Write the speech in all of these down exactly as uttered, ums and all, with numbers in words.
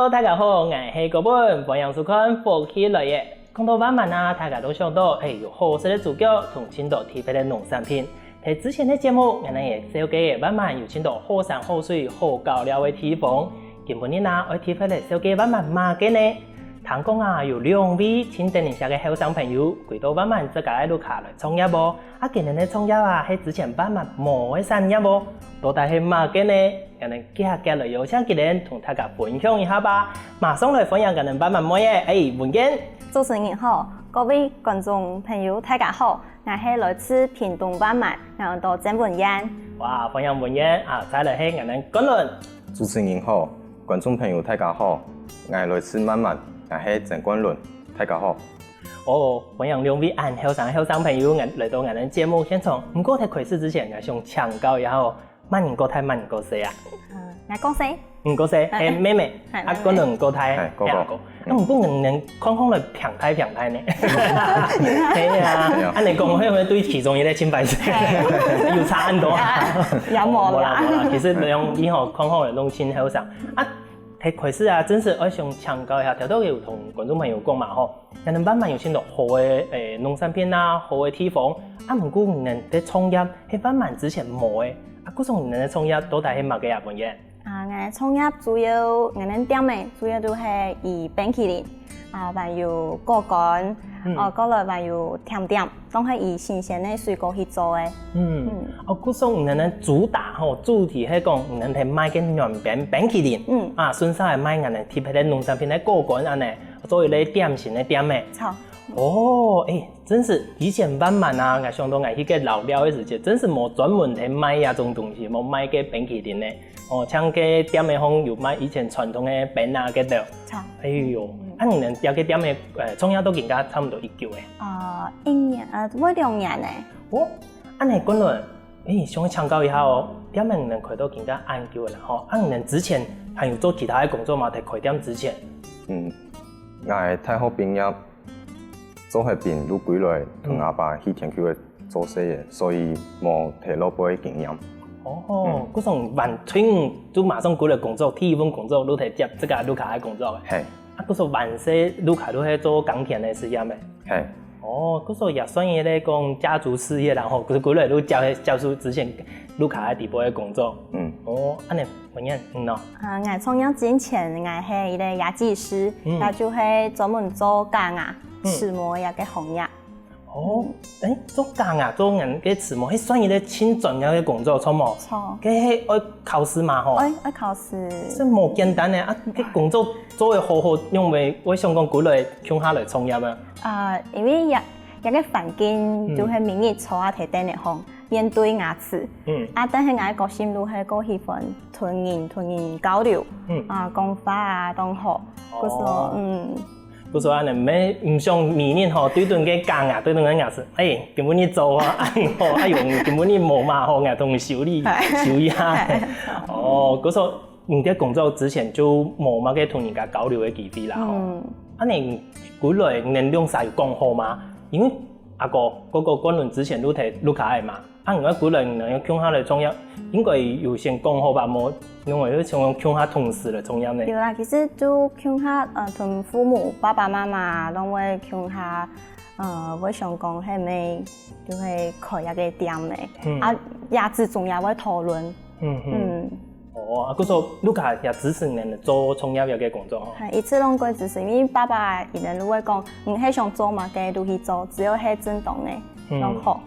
Hello，大家好，𠊎係國文，歡迎收看《福氣來了》。講到萬巒啊，大家都想到，哎，有好食个豬腳同盡多特別个農產品。在之前个節目，𠊎等也紹介萬巒有盡多好山好水、好搞尞个地方。今晡日啊，愛特別來紹介萬巒麼个呢？聽講啊，有兩位盡得人惜个後生朋友，歸到萬巒自家个屋下來創業哦。啊，佢等个創業啊，係之前萬巒無个產業哦。到底係麼个呢？ 𠊎等遽遽來邀請佢等同大家分享一下吧。馬上來歡迎𠊎等萬巒妹仔，哎，文燕。主持人好，各位觀眾朋友，大家好，𠊎係來自屏東萬巒，𠊎安到曾文燕。哇，歡迎文燕啊！再來係𠊎等冠倫。主持人好，觀眾朋友大家好，𠊎來自萬巒，𠊎係曾冠倫，大家好。哦，歡迎兩位恁後生後生朋友來到𠊎等節目現場。毋過在開始之前，𠊎想請教一下哦， 麼人較大，麼人較細啊？嗯，𠊎較細。你較細，係妹妹，啊，係妹妹。可能較大，係，哥哥。係啊，哥。嗯。啊，毋過你等看起來平大平大呢。係啊，係啊。恁樣講，會毋會對其中一個盡敗勢？係。有差恁多啊？也無啦。無啦，無啦，其實兩位吼，看起來都盡後生。啊，一開始啊，正式愛想請教一下，頭頭有同觀眾朋友講嘛吼， 𠊎等萬巒有盡多好个，誒，農產品啊，好个地方。啊，毋過你等个創業係萬巒之前無个。啊，故所你等个創業到底係麼个啊，文燕？啊，𠊎創業主要，𠊎等店仔主要都係以冰淇淋，啊，還有果乾，嗯。哦，過來還有甜點，都係以新鮮个水果去做个。嗯。嗯。哦，故所你等个主打吼，主題係講你等係賣个軟冰、冰淇淋，嗯。啊，順續還賣𠊎等特別个農產品个果乾恁樣。 做一個點心个店仔。著。哦，誒，正式，以前萬巒啊，𠊎想到𠊎去該遶尞个時節，正式無專門在賣這種東西，無賣該冰淇淋呢。哦，像該店仔項有賣以前傳統个冰啊該兜。著。哎喲，嗯。啊，你等這個店仔，呃，創業到今下差毋多幾久了？啊，一年，呃，會兩年了。哦，恁樣講來， 誒，想請教一下哦，店仔你等開到今下恁久了吼，啊，你等之前還有做其他个工作嗎？在開店之前？嗯，𠊎大學畢業，做忒兵就歸來同阿爸去田坵仔做事仔，所以無忒老背个經驗。哦，嗯。故所完全就馬上歸來工作，第一份工作就在接這個屋下个工作。係。啊，故所還細屋下就係做耕田个事業咩？ 係。哦，故所也算一個講家族事業啦吼，故所歸來就接，接手之前屋下个底背个工作。嗯。哦，恁樣，文燕，嗯喏。啊，𠊎創業之前，𠊎係一個牙技師，嗯。也就係專門做假牙、嗯。齒模這個行業。哦，誒，做假牙，做人个齒模，係算一個盡專業个工作，著無？著。該係愛考試嘛吼？愛，愛考試。係無簡單个啊，該工作做得好好，因為𠊎想講歸來 共下來創業啊？啊，因為這，這個環境就係每日坐啊在凳仔項，面對牙齒。嗯。啊，但係𠊎個性就係較喜歡同人，同人交流，嗯。啊，講話啊，當好。哦。故所，嗯。故所恁樣，毋，毋想每日吼，對等个假牙，對等个牙齒，誒，今晡日做啊，哎喲，哎喲，今晡日無嘛吼，𠊎同你修理，係。修理下。係。哦，故所 你在工作之前就無麼个同人家交流个機會啦吼。嗯。恁樣歸來你兩儕有講好嗎？因為阿哥，哥哥冠倫之前就在屋下个嘛，啊，你歸來你兩儕共下來創業，應該有先講好吧？無，因為就想講共下同時來創業呢。有啦，其實就共下，呃，同父母、爸爸媽媽，攏會共下，呃，會想講係毋係就會開一個店仔。嗯。啊，也之中也會討論。嗯，嗯。嗯。 哦，啊，故所屋下也支持你等做創業這個工作吼。係，一直攏過支持，因為爸爸佢等就會講，你係想做麼个就去做，只要係正當个，嗯。攏好。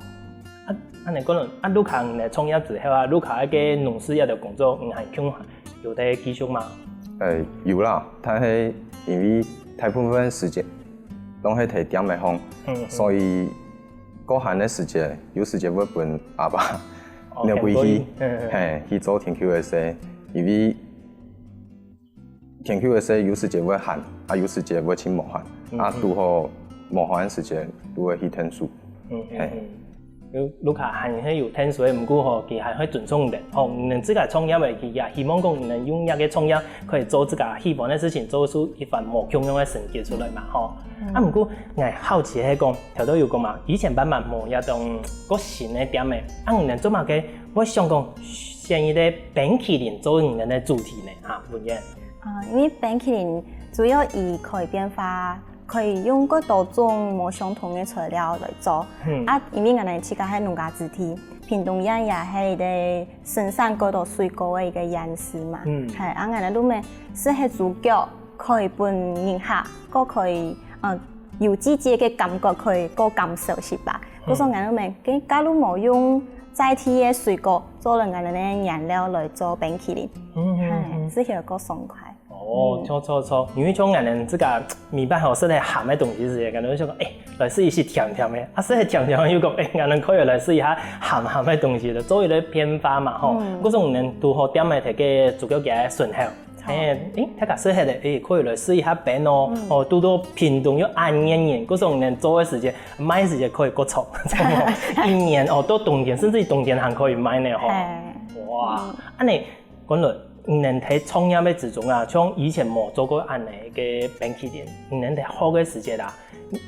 啊，恁樣講，啊，屋下你等創業之後啊，屋下該個農事這條工作，你還共下有在繼續嗎？呃，有啦，但係因為大部分時間攏係在店仔項，嗯，嗯。所以 較閒个時節，有時節會分阿爸哦，扭歸去，牽過去，嗯，嗯。係，去做田坵个事，因為田坵个事有時節會閒，啊，有時節會盡無閒，嗯，啊，嗯。堵好無閒个時節，就會去𢯭手。嗯，嗯，係。嗯。有，屋下還係有𢯭手个，毋過吼，佢還會尊重你等。吼，你等自家創業个，佢也希望講你等用這個創業可以做自家喜歡个事情，做出一番無共樣个成績出來嘛，吼。嗯。啊，毋過，𠊎好奇係講， 頭頭有講嘛，以前萬巒無這種較新个店仔，啊，你等做麼个會想講選一個冰淇淋做你等个主題呢？哈，文燕。啊，因為冰淇淋主要以可以變化，可以用較多種無相同个材料來做。嗯。啊，因為𠊎等自家係農家子弟，屏東縣也係一個生產較多水果个一個縣市嘛。嗯。係，啊，𠊎等路面係係主角，可以分人客，又可以，嗯，有季節个感覺，可以過感受，係吧？嗯。故所𠊎等路面，該假如無用在地个水果做了𠊎等个原料來做冰淇淋，嗯嗯嗯。係，食起來較爽快。 哦，著著著，因為像𠊎等自家每擺吼食个鹹个東西時節，𠊎等會想講，欸，來試一試甜甜个，啊，食个甜甜个又講，欸，𠊎等可以來試一下鹹鹹个東西了，做一個變化嘛吼。嗯。故所𠊎等堵好店个頭个主角个順口，著。欸，欸，大家食个，欸，可以來試一下冰哦，嗯。哦，堵到屏東又恁熱人，故所𠊎等做个時節，賣時節可以過長，一年哦，到冬天，甚至於冬天還可以賣呢吼。係。哇，嗯。恁呢， 講來，你等在創業个之中啊，像以前無做過恁呢个冰淇淋，你等在學个時節啊，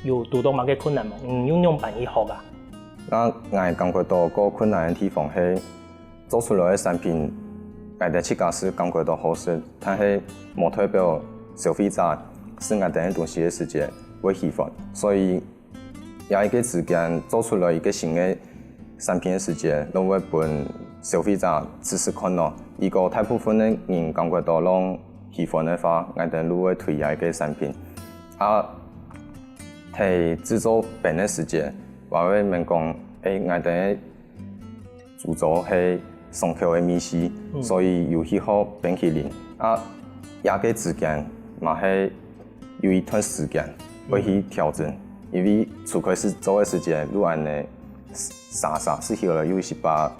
有堵到麼个困難無？你又仰般去學啊？該𠊎感覺到較困難个地方係，做出來个產品，𠊎等自家係感覺到好食，但係無代表消費者食𠊎等个東西个時節會喜歡，所以 這一個時間做出來一個新个產品个時節，就會分消費者試試看咯。如果大部分个人感覺到攏喜歡个話，𠊎等就會推這一個產品。啊，在製作冰个時節，𠊎會問講，欸，𠊎等个 主軸係爽口个味緒，嗯。所以有去學冰淇淋。啊，這個之間嘛係有一段時間會去調整，嗯。因為初開始做个時節，就恁呢沙沙，食起來有一息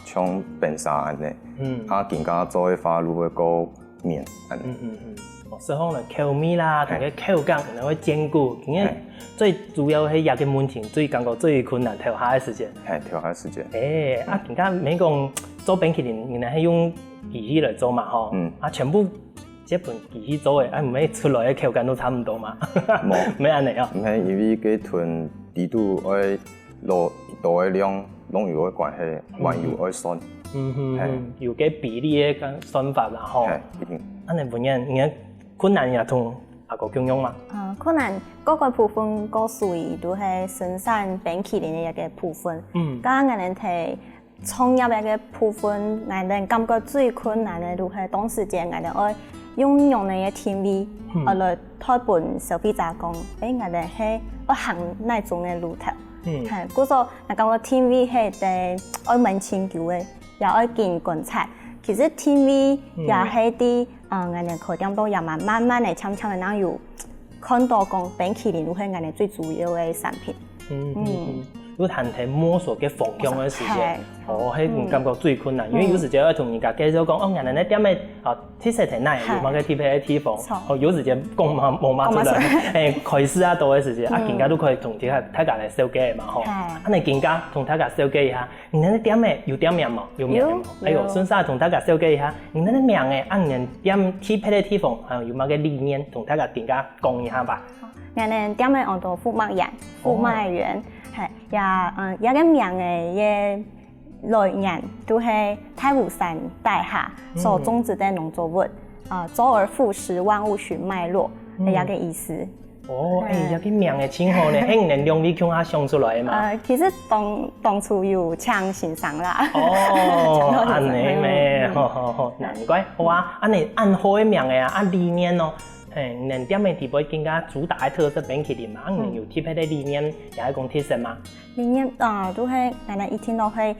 像冰沙恁呢。嗯。啊，今下做个話，就會較綿恁呢。嗯嗯嗯。 哦，所以講呢，口味啦，同个口感可能會兼顧。嘿。今日最主要係這個門前最感覺最困難，頭下个時節。嘿，頭下个時節。欸，啊，今下毋係講做冰淇淋，你等係用機器來做嘛，吼？嗯。啊，全部這本機器做个，啊，毋係出來个口感都差毋多嘛？無。毋係恁呢哦。毋係，因為該囤底肚愛落多个量，攏有个關係，嗯。還有愛算。嗯哼，嘿。有个比例个算法啦，吼。嘿，一定。恁呢，文燕，你个 困難也同阿哥共樣嘛？啊，困難，各个部分个水都係生產冰淇淋个一個部分。嗯。剛剛𠊎等在創業个一個部分，𠊎等感覺最困難个就係當時節𠊎等愛用仰般个定位，嗯。呃，來代分消費者講，欸，𠊎等係愛行哪種个路頭。嗯。嘿，故所，𠊎感覺定位係一個愛問清楚个，也愛緊觀察。其實定位也係在 啊，𠊎等開店到也慢慢慢个、漸漸个，正有看到講冰淇淋就係𠊎等最主要个產品。嗯，嗯，嗯。嗯。有探討摸索个方向个時節，係。哦，係，嗯。感覺最困難，因為有時節愛同人家介紹講，嗯。哦，𠊎等个店个，啊，特色在哪，係。有麼个特別个地方，著。哦，有時節講嘛，無嘛出來，講嘛出來。欸，開始啊，多个時節，啊，嗯。人家都可以同大家，大家來紹介嘛，吼。係。啊，你今下同大家紹介一下， 你等个店仔有店名無？有名个無？有，哎喲，有。順續同大家紹介一下，你等个名仔，啊，你等店特別个地方，還有麼个理念，同大家更加講一下吧。𠊎等店仔安到福麥園，福麥園，哦。嘿，也，嗯，這个名仔个來源就係大武山底下所種植个農作物，嗯。啊，周而復始，萬物循脈絡，嗯。這个意思。 哦，哎，嘿。這个名仔真好呢，哎，你等兩位共下想出來个嘛？呃，其實當，當初有請先生啦。哦，請到先生。恁樣咩，嗯。好，好，好，難怪。好啊，恁樣恁好个名仔啊，啊，理念哦，嘿，你等店仔底背更加主打个特色冰淇淋嘛，啊，你等有特別个理念，也係講特色嘛？理念，呃，就係𠊎等一定都會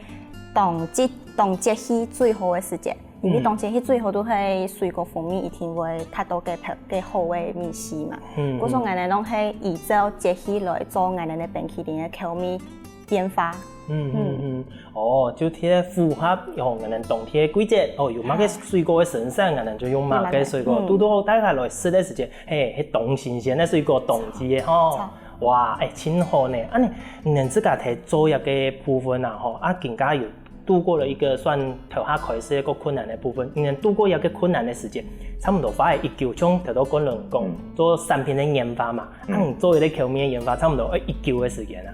當節，當節氣最好个時節。 因為當節氣最好就係水果風味一定會達到个，个好个味緒嘛。嗯，故所𠊎等攏係依照節氣來做𠊎等个冰淇淋个口味變化。嗯，嗯，嗯。哦，就特別符合，哦，𠊎等當地个季節，哦，有麼个水果个生產，𠊎等就用麼个水果，嗯。堵堵好大家來食个時節，嘿，係當新鮮个水果，當季个吼。著。哇，哎，真好呢。恁樣，你等自家在做這个部分啊，吼，啊，更加有 度過了一個算頭下開始一個困難个部分，你等度過一個困難个時節，差毋多花了幾久，像頭到冠倫講，嗯。做產品个研發嘛，嗯。啊，你做一個口味个研發，差毋多愛幾久个時間啊？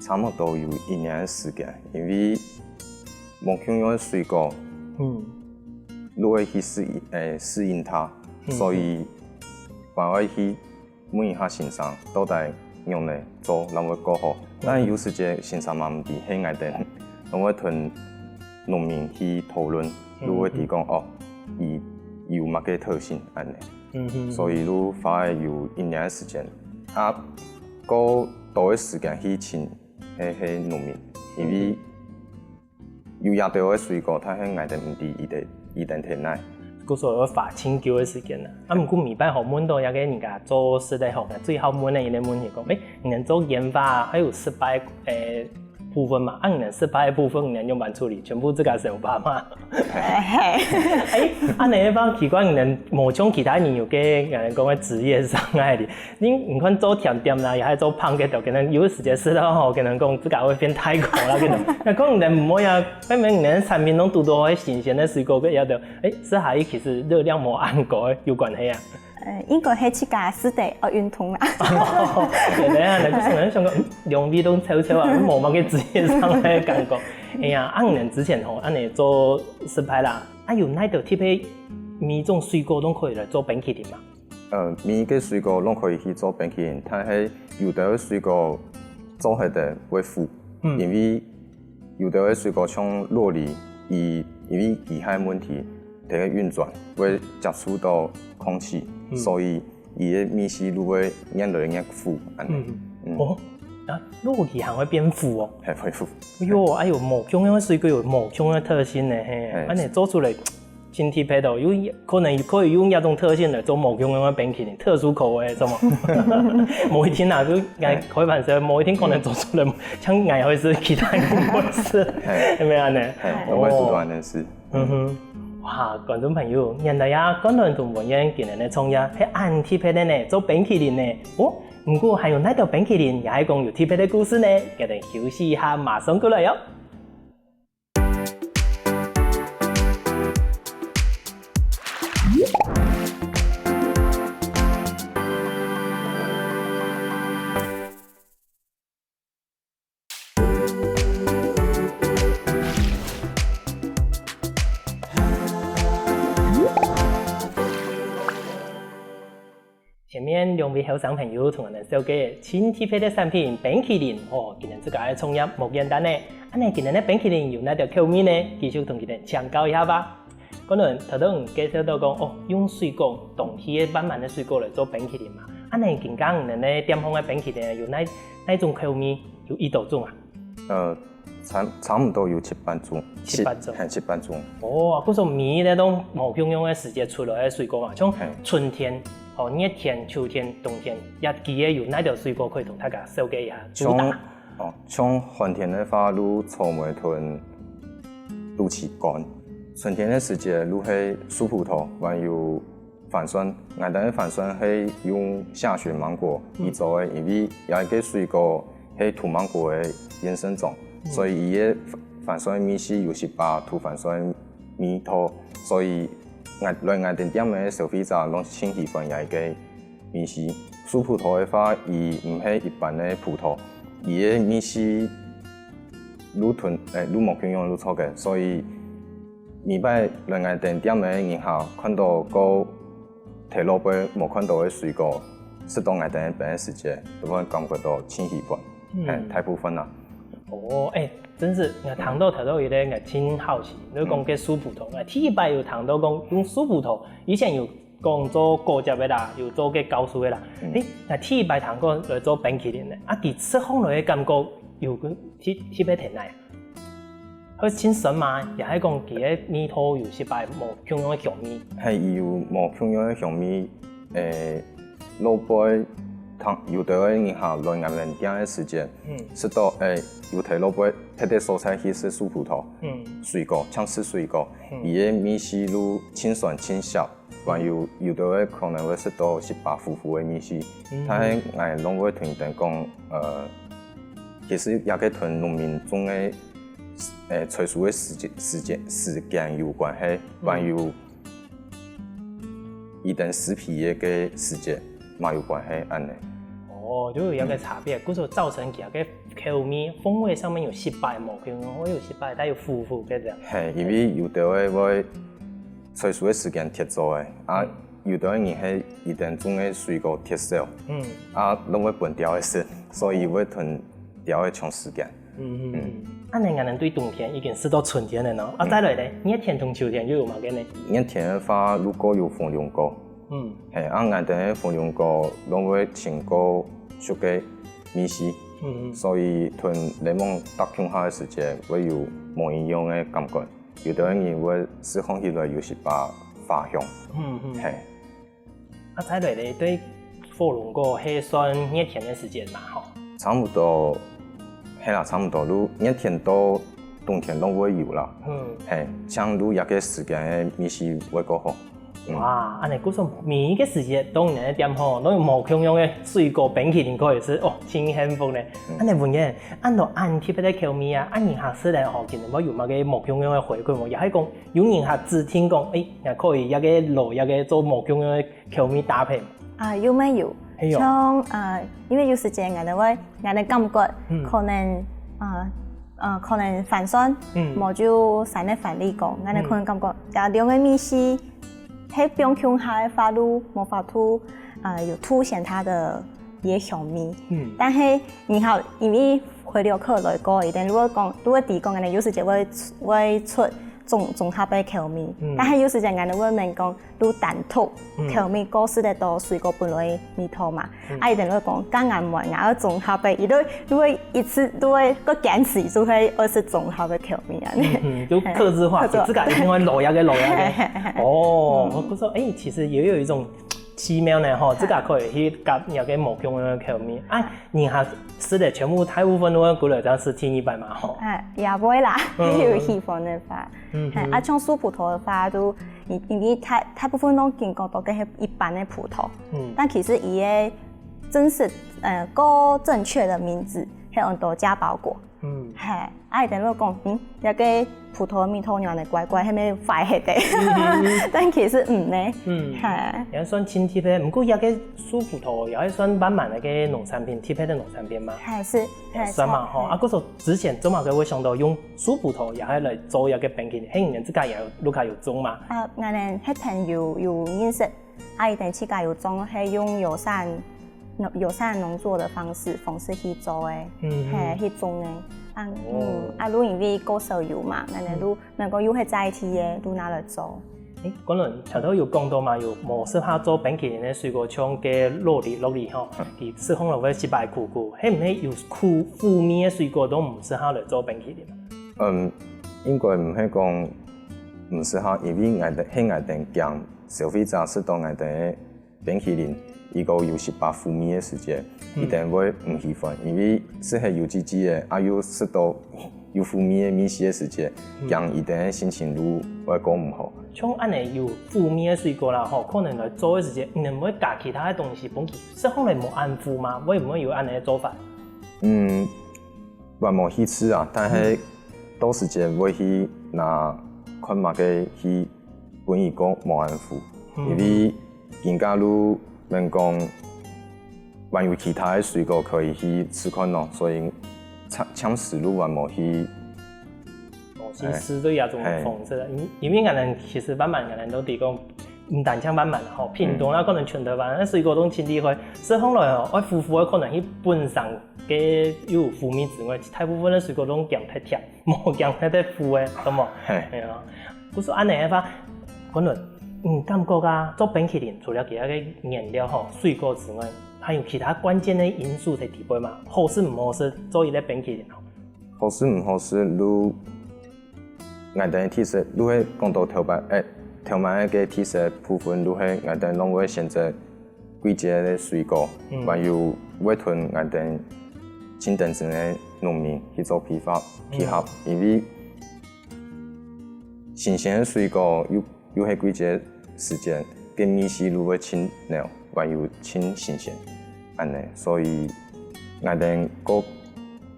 差毋多有一年个時間，因為無共樣个水果，嗯。就愛去適應，誒，適應它。所以還愛去問一下先生，到底仰仔做正會較好。但有時節先生嘛毋知，係𠊎兜正會同農民去討論，就會知講哦，佢有麼个特性恁仔。所以就花了有一年个時間，啊，較多个時間去尋該，該農民，因為有這兜个水果，但係𠊎兜毋知佢兜，佢兜在哪。故所愛花盡久个時間啊。啊，毋過每擺好問到這个人家做食个吼，最好問个一个問題講，誒，你兜做研發啊，還有失敗个部分嘛？啊，你兜失敗个部分，你兜仰般處理？全部自家消化嘛？誒，恁仔个話，奇怪，你兜無像其他人有个，人講个職業傷害哩。 你，你看做甜點啦，也係做飯个都，可能有時節食到吼，可能講自家會變大箍啦，可能。該講你兜毋會啊，明明你兜產品攏堵到該新鮮个水果，該也都，誒，食下去其實熱量無恁高，有關係啊？呃，應該係自家食个，愛運動啦。原來啊，該就想講，嗯，兩位都臭臭啊，無麼个職業傷害个感覺。哎呀，啊，你兜之前吼，恁仔做失敗啦，啊，有哪兜特別每種水果攏可以來做冰淇淋嘛？ 呃，每一个水果攏可以去做冰淇淋，但係有兜个水果做下个會苦，因為有兜个水果像洛梨，佢因為佢个問題，佢个運轉會接觸到空氣，所以佢个味緒就會越來越苦，恁仔。嗯。哦，啊，洛梨還會變苦哦？係，會苦。哎喲，哎喲，無共樣个水果有無共樣个特性呢，嘿，係。恁仔做出來 真特別哦，有可能可以用這種特性來做無共樣个冰淇淋，特殊口味，是無？無一定啊，就𠊎開玩笑，無一定可能做出來，像𠊎會食，其他人毋會食，係。係毋係恁仔？係，哦。𠊎會做到恁仔事。嗯哼，哇，觀眾朋友，原來啊，觀眾同文燕今日个創業係恁特別个呢，做冰淇淋呢。哦，毋過還有哪兜冰淇淋，也係講有特別个故事呢？𠊎兜休息一下，馬上過來哦。 前面兩位後生朋友同𠊎兜紹介盡特別个產品冰淇淋，哦，佢兜自家个創業無簡單呢。恁仔佢兜个冰淇淋有哪兜口味呢？繼續同佢兜請教一下吧。可能頭先介紹到講，哦，用水果，當地个慢慢个水果來做冰淇淋嘛。恁仔今下你兜个店項个冰淇淋有哪，哪種口味？有幾多種啊？呃， 差，差毋多有七八種。七八種。係，七八種。哦，故所每日都無共樣个時節出來个水果嘛，像係。春天、哦，熱天、秋天、冬天，這幾個有哪兜水果可以同大家紹介一下？主打。像，哦，像寒天个話，就草莓同滷柿乾。春天个時節，就係樹葡萄，還有 番檨，𠊎兜个番檨係用下雪芒果去做个，因為這個水果係土芒果个原生種，所以佢个番檨味緒有一把土番檨味道，所以𠊎，來𠊎兜店个消費者攏盡喜歡這個味緒。樹葡萄个話，佢毋係一般个葡萄，佢个味緒就同，誒，就無共樣就著个，所以 每擺來𠊎兜店个人客看到過忒老輩無看到个水果，食到𠊎兜冰个時節，都會感覺到盡喜歡，嗯。嘿，大部分啦。哦，誒，真係，𠊎聽到頭頭有個𠊎盡好奇，你講个樹葡萄，𠊎第一擺有聽到講用樹葡萄，以前有講做果汁个啦，有做个酵素个啦。嗯。誒，𠊎第一擺聽過來做冰淇淋个，啊，佢食起來个感覺有个特，特別甜个。 會盡酸嘛，也係講佢个味道有一擺無共樣个香味。係，佢有無共樣个香味，誒，老輩，通，有兜个人客來𠊎兜店个時節，嗯。食到，誒，有忒老輩，特特所在去食樹葡萄，嗯。水果，淨食水果，嗯。佢个味緒就盡酸盡澀。 還有，有兜个可能會食到一把苦苦个味緒，嗯。但係𠊎攏會同佢兜講，呃，其實這個同農民種个，誒，採收个時節，時節，時間有關係，嗯。還有佢兜施肥个時節嘛有關係，恁呢。哦，就有一個差別，嗯。故所造成佢个口味、風味上面有一擺無共樣，會有一擺帶有苦苦个這樣。嘿，因為有兜个會 採收个時間忒早个，啊，嗯。有兜人係佢等種个水果忒少，嗯，啊，攏會分鳥仔食，所以會同鳥仔搶時間。嗯嗯嗯。恁樣𠊎等對冬天已經食到春天了喏。啊，再來咧，熱天同秋天又有麼个呢？熱天个話，如果有火龍果，嗯，係，啊，𠊎等个火龍果攏會經過熟个味緒，嗯嗯，所以同檸檬搭共下个時節會有無一樣个感覺。有兜人會食看起來有一把花香，嗯嗯，係。 啊，再來咧，對火龍果係算熱天个時節嘛，吼。差毋多，係啦，差毋多，就熱天到冬天攏會有啦。嗯，係，像就這個時間个味緒會較好。嗯，哇，恁樣故所每一個時節當然个店吼，都有無共樣个水果冰淇淋可以食，哦，真幸福呢。嗯，恁樣文燕，恁多恁特別个口味啊，恁你下食咧吼，今日會有麼个無共樣个回饋無？也係講有人客指定講，誒，也可以這個摎這個做無共樣个 口味搭配。啊，有乜有？係哦。像，呃，因為有時節𠊎等會，𠊎等感覺，嗯，可能，呃，呃，可能番酸，嗯，無就三粒番荔果，𠊎等可能感覺，嗯，這兩個味緒，係放共下个話就無法度，呃，有凸顯佢个，佢个香味。嗯，但係你好，因為回流客來過，一定如果講，如果提供𠊎等有時節會，會出綜，綜合个口味，嗯，但係有時節𠊎等會問講， 就單獨，嗯，口味過食得到水果本來个味道嘛。嗯，啊，佢等會講，該𠊎無，𠊎愛綜合个，佢就，就會一直，就會，个堅持就係愛食綜合个口味啊。嗯，就客製化，客製化。自家一定會落藥个，落藥个。哦，嗯，我說，誒，其實也有一種奇妙呢，吼，自家可以去夾那個無共樣个口味。啊，你下食个全部大部分都會過來這樣食第二擺嘛，吼。哎，也毋會啦，嗯，有喜歡个話。嗯，嘿，啊，像熟葡萄个話，就 因，因為大，大部分攏經過到个係一般个葡萄，嗯，但其實佢个真實，呃，較正確个名字係安到加寶果。嗯，嘿，啊，佢等就講，嗯，這個葡萄个味道仰仔怪怪，係毋係壞忒个？嗯，但其實毋呢，嗯，嘿，也算真特別，毋過這個熟葡萄也係算滿滿个農產品，特別个農產品嘛。嘿，是，嘿，算嘛，吼，啊，故所之前做麼个會想到用 熟葡萄也係來做一個冰淇淋，係你等自家也有，屋下有種嘛？啊，𠊎等係朋友有認識，啊，佢等自家有種，係用友善，友善農作的方式，方式去做个，嗯，嘿，去種个。啊，哦，嗯，啊，就因為較少有嘛，𠊎等就，嗯，能夠又係在地个，就拿來做。誒，官人，頭頭有講到嘛，有無適合做冰淇淋个水果，像該洛梨、洛梨吼，嗯，佢食起來會失敗苦苦，係毋係有苦，苦味个水果都毋適合來做冰淇淋啊？ 嗯，應該毋係講毋適合，因為𠊎等，係𠊎等驚消費者食到𠊎等个冰淇淋，如果有失敗苦味个時節，嗯，佢等會毋喜歡，因為食係有滋滋个，啊又食到有苦味个味緒个時節，嗯，驚佢等个心情就會過毋好。像恁樣有苦味个水果啦，吼，可能來做个時節，你等會加其他个東西，分佢食起來無恁苦嘛？會毋會有恁樣个做法？嗯， 還無去試啊，但係到時節會去拿看麼个去分佢過無恁苦，嗯，因為今下就免講，還有其他个水果可以去試看咯，所以暫，暫時就還無去。哦，去試對這種方式啊，因，因為𠊎等其實慢慢𠊎等都知講，毋單淨慢慢吼，屏東啦，可能全台灣，該水果都真厲害，食起來吼，愛苦苦个可能去分散 該有苦味之外，大部分个水果攏鹹忒甜，無鹹忒忒苦个，著無？嘿。係啊，故所恁樣个話，官人，你感覺啊，做冰淇淋除了其他个原料吼，水果之外，還有其他關鍵个因素在底背嘛？好食毋好食，做一個冰淇淋吼？好食毋好食，就 𠊎等个特色，就係講到頭擺，誒，頭擺个特色部分，就係𠊎等攏會選擇季節个水果，嗯，還有會同𠊎等盡等真个農民去做配合，配合，嗯，因為新鮮个水果又，又係季節時間，該味緒就會盡濃，還有盡新鮮，恁樣，所以𠊎等較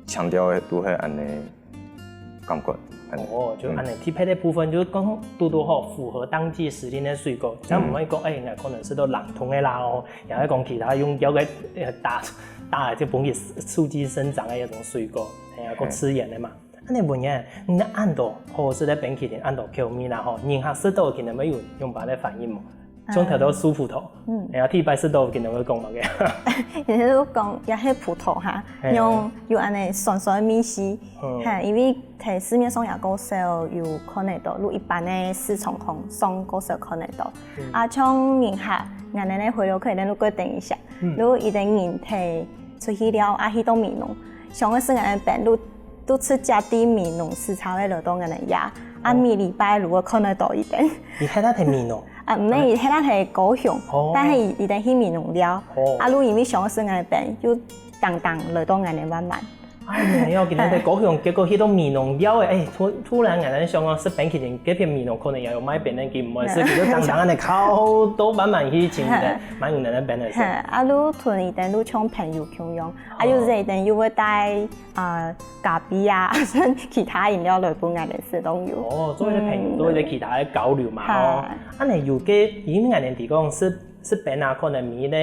強調个就係恁樣。 感覺。哦，就恁樣，嗯，特別个部分就係講堵堵好符合當季時令个水果，這樣毋會講，嗯，哎，𠊎可能食到冷凍个啦哦，也係講其他用藥个，呃，打，打个就分佢刺激生長个一種水果，哎呀，嗯，較自然个嘛。恁樣文燕，你恁多好食个冰淇淋，恁多口味啦吼，人客食到佢等會有仰般个反應無？像頭到熟葡萄，嗯，哎呀，第一擺食到，今日會講麼个？也係講，也係葡萄哈，係，用有恁呢酸酸个味緒，嗯，係，因為在市面上也較少有看得到，就一般个市場項上較少看得到。嗯，啊，像人客，𠊎等个回流客，等下過等一下，嗯，就一等人提出去尞，啊，去到美濃，想愛食𠊎等个冰，就就直接對美濃駛車仔來到𠊎等這，啊，每禮拜就會看得到一等。你係在美濃？啊，毋係，佢係在高雄，哦，但係佢佢等去美濃尞，哦，啊，就因為想愛食𠊎等个冰，就當當來到𠊎等慢慢。哎呀，今日在高雄，結果去到美濃尞誒，哎，突突然𠊎等想講食冰淇淋，該片美濃可能也有賣冰个，佢毋會食，佢就當當恁呢靠到慢慢去尋个，買有人个冰个食。係，啊，就同佢等就像朋友共樣， 啊，有時等又會帶，呃，咖啡啊，啊，甚至其他飲料來分𠊎等食都有。哦，做一個朋友，嗯，做一個其他个交流嘛，吼。係。恁呢有个，因為𠊎等提講食食冰啊，可能每一個，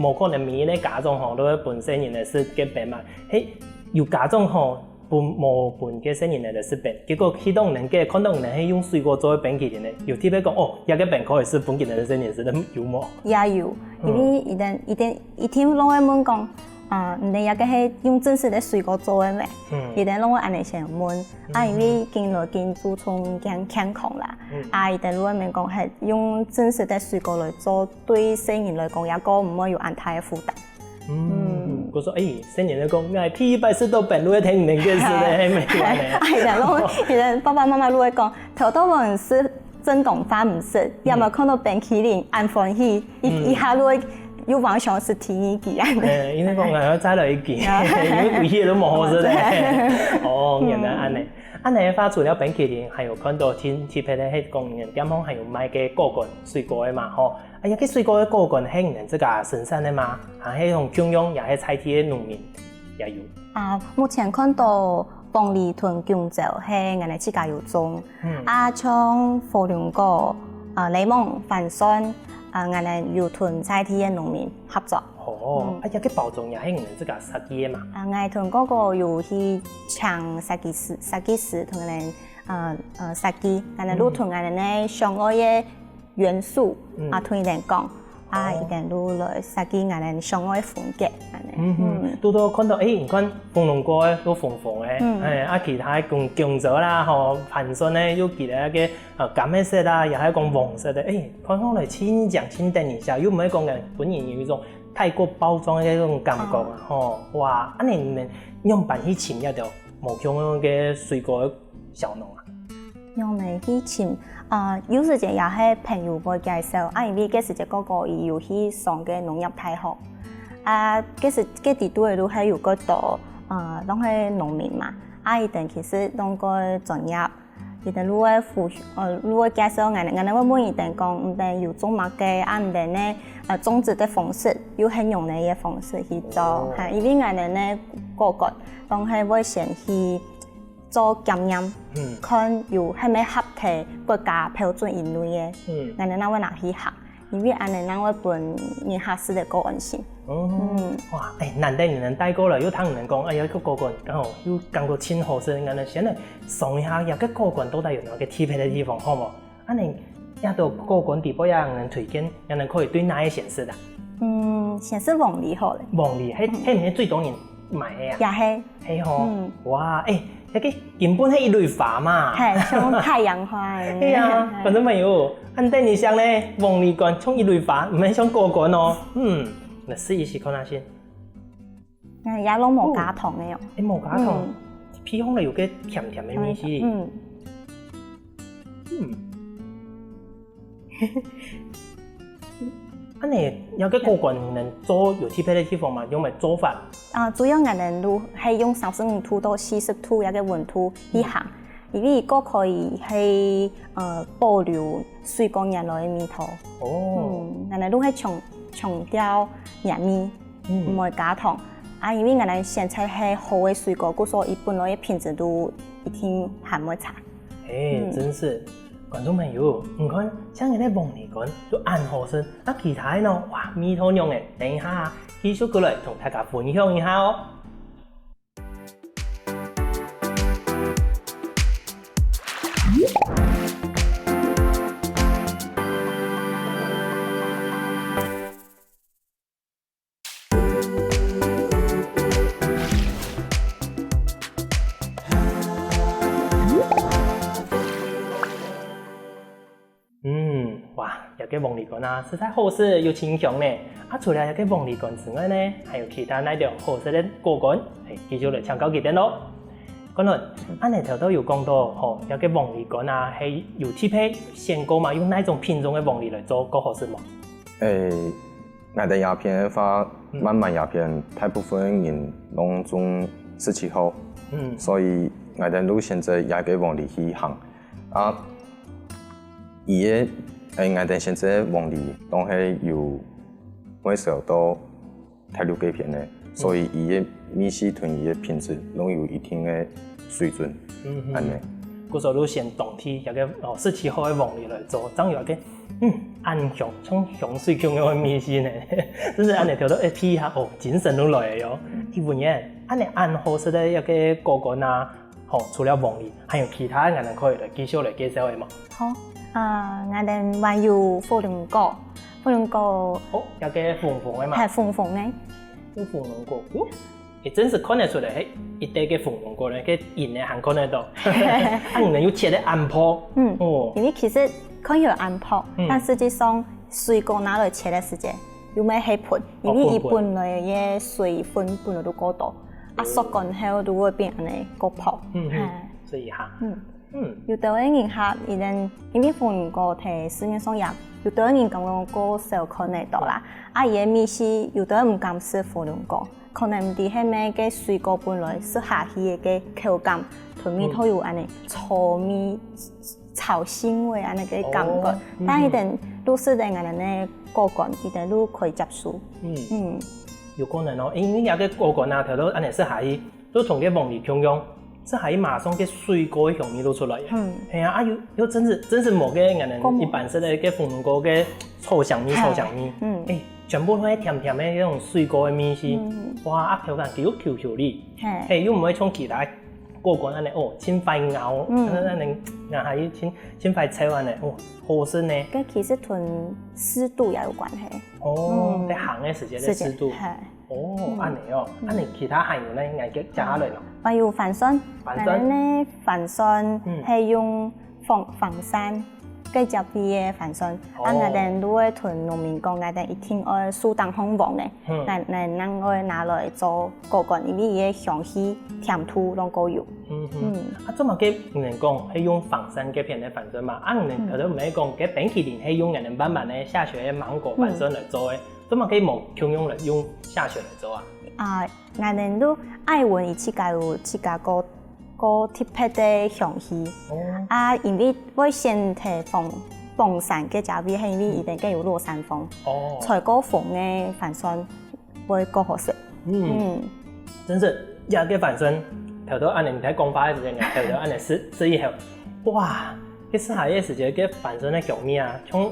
無可能每一個家長吼，都會分細人仔食个冰嘛。嘿，有家長吼，分無分个細人仔來食冰，結果去到人个，看到人係用水果做个冰淇淋呢，有特別講，哦，這個冰可以食分佢等个細人仔食，有無？也有，因為一定一定一定攏會問講， 啊，你等這個係用真實个水果做个咩？嗯，佢等攏會恁呢先問。啊，因為緊來緊注重健健康啦，嗯，啊，佢等就會問講係用真實个水果來做，對細人來講，也較毋會有恁大个負擔。嗯，嗯，佢說，哎，細人仔講，𠊎第一擺食到冰，就會聽你等个事咧，係咩？啊，佢等攏，佢等爸爸媽媽就會講，頭到尾食 正當飯毋食，也無看到冰淇淋，恁歡喜，一一下就會又還想食第二支啊。誒，因為講𠊎愛再來一支，因為歸日都無好食咧。哦，原來恁呢。恁呢个話，除了冰淇淋，還有看到特特別个係講，店項還有賣个果乾、水果个嘛，吼。哎呀，該水果个果乾係你等自家生產个嘛？還係用共樣，也係在地个農民也有？啊，目前看到鳳梨同弓蕉係𠊎等自家有種， 嗯，啊，像火龍果、啊，檸檬、番檨，啊，𠊎等有同在地个農民合作。哦，嗯，啊，這個包裝也係你等自家設計个嘛？啊，𠊎同哥哥有去請設計師，設計師同𠊎等，呃，呃，設計，𠊎等就同𠊎等个想愛个 元素，嗯，啊，同佢等講，啊，哦，佢等就來設計𠊎等想愛个風格，恁呢。嗯哼，嗯，堵到看到，誒，你看火龍果个都紅紅个，嗯，誒，啊，其他弓弓蕉啦，吼，番檨呢，又其他个，呃，柑仔色啊，也還講黃色个，誒，看起來真靚，真得人惜，又毋會講个分人有一種太過包裝个那種感覺啊，哦，吼，哇，恁呢你們仰般去尋這條無共樣个水果个小農啊？ 仰般去尋，啊，有時節也係朋友會介紹，啊，因為該時節哥哥佢有去上該農業大學，啊，該時該底肚个就係有幾多，呃，當係農民嘛，啊，佢等其實當過專業，佢等就會互，呃，就會介紹𠊎等，𠊎等會問佢等講，你等有種麼个，啊，你等呢，呃，種植个方式，有係用哪个方式去做，哦，哈，因為𠊎等呢，哥哥，當係會先去 做檢驗，嗯，看有係毋係合題國家標準以內个，嗯，𠊎等正會拿去行，因為恁呢正會分人客食个較安心。哦，嗯，哇，誒，難得你等帶過來，又聽你等講，哎呀，這個果乾，哦，又感覺真好食，𠊎等先來嚐一下，這個果乾到底有哪個特別个地方，好無？ 恁呢，這兜果乾底背啊，你推薦，𠊎等可以對哪個先食啊？嗯，先食鳳梨好了。鳳梨，係，嗯，係毋係最多人買个啊？也係。係吼，嗯，哇，誒，該個根本係一蕊花嘛。係，像太陽花恁樣。係啊，觀眾朋友，恁得人惜呢，鳳梨乾像一蕊花，毋係像果乾哦。嗯，來試一試看下先。 嗯，也攏無加糖个哦。哦，誒，無加糖，嗯，鼻起來有個甜甜个味緒。嗯。嗯。恁呢，這個果乾你等做有特別个地方嗎？用來做飯？啊，主要𠊎等就係用三十五度到四十度這個溫度去烘，嗯，因為佢可以係，呃，保留水果原來个味道。哦。嗯，𠊎等就係強強調原味。 嗯，毋會加糖。啊，因為𠊎等選擇係好个水果，故所佢本來个品質就一定還會差。誒，嗯，真是，觀眾朋友，你看，像這個鳳梨乾就恁好食，啊，其他个呢，哇，味道樣仔，等一下繼續過來同大家分享一下哦。个黃梨乾啊，實在好食又清香呢。啊，除了這个黃梨乾之外呢，還有其他哪兜好食个果乾，係，繼續來請教佢等咯。乾潤，恁樣頭頭有講到吼，這个黃梨乾啊，係有特別選過嘛，用哪種品種个黃梨來做，較好食無？誒，𠊎等這片个話，嗯。滿滿這片大部分人攏種十七號，嗯。所以𠊎等就選擇這个黃梨去烘。啊， 佢个，誒，𠊎等選擇个黃梨，當係有外銷到大陸該片个，所以佢个味緒同佢个品質攏有一定个水準，嗯哼。恁樣。故所就選當地這个，哦，十七號个黃梨來做，正有一个，嗯，恁香，像香水共樣个味緒呢。真係恁樣調到，誒，鼻一下，哦，精神都來了喲。嗯。去問人，恁樣恁好食个一个果乾啊， 好，除了黃梨，還有其他个𠊎等可以來繼續來介紹个無？好，啊，𠊎等還有火龍果，火龍果，哦，這个紅紅个嘛。係，紅紅个。有火龍果，哦，誒，真係看得出來，係一垤个火龍果呢，該仁个還看得到。啊，你等又切得恁薄，嗯，哦。因為其實看起來恁薄，嗯。但實際上水果拿來切个時節， 又毋係分，因為佢本來个水分本來就過多，啊，嗯。熟乾後就會變恁樣過薄。嗯，嗯。係。所以哈。嗯。嗯。有兜个人客，佢等，因為火龍果在市面上也，有兜个人感覺過少看得到啦。啊，佢个味緒，有兜毋敢食火龍果，可能毋知係毋係該水果本來食下去个口感，同味道有恁樣，草味 草腥味恁樣个感覺，哦，嗯。但佢等就食等𠊎等个果乾，佢等就可以接受。嗯。嗯。有可能哦，因為這个果乾啊，頭頭恁樣食下去，就同該黃梨共樣，食下去馬上該水果个香味就出來。嗯。係啊，啊又，又真係，真係無該𠊎等一般食个該火龍果个草香味，係。草香味。嗯。誒，全部都係甜甜个該種水果个味緒。嗯。哇，啊口感又Q Q哩。係。係，又毋會像其他 果乾恁樣，哦，盡快咬，嗯。恁樣，恁樣咬下去盡，盡快噍恁樣，哦，好食呢。該其實同濕度也有關係。哦，嗯。在烘个時節个濕度。時節，係。哦，嗯。恁樣哦，嗯。恁樣其他還有呢，𠊎接，接下來咯。還有番檨，番檨。𠊎等个番檨，嗯。係用黃，黃山，該隻味个番檨。哦。啊，𠊎等就會同農民講，𠊎等一定愛樹頂項黃个。 嗯。𠊎，𠊎等愛拿來做果乾，因為佢个香氣、甜度攏過有。嗯哼。嗯。啊，做麼个你等講係用黃山該片个番檨嘛？啊，你等頭頭毋係講該冰淇淋係用𠊎等滿滿个下雪个芒果番檨來做个，嗯。做麼个無共樣來用下雪來做啊？啊，𠊎等就愛文佢自家有自家个 个特別个香氣。哦。啊，因為會選擇紅，紅山个價位，係因為佢等个有落山風。哦。吹過風个番檨會較好食。嗯。嗯。真係，這个番檨，頭頭恁樣你在講話个時間，頭頭恁樣食，食以後，哇，該食下个時節，該番檨个香味啊，像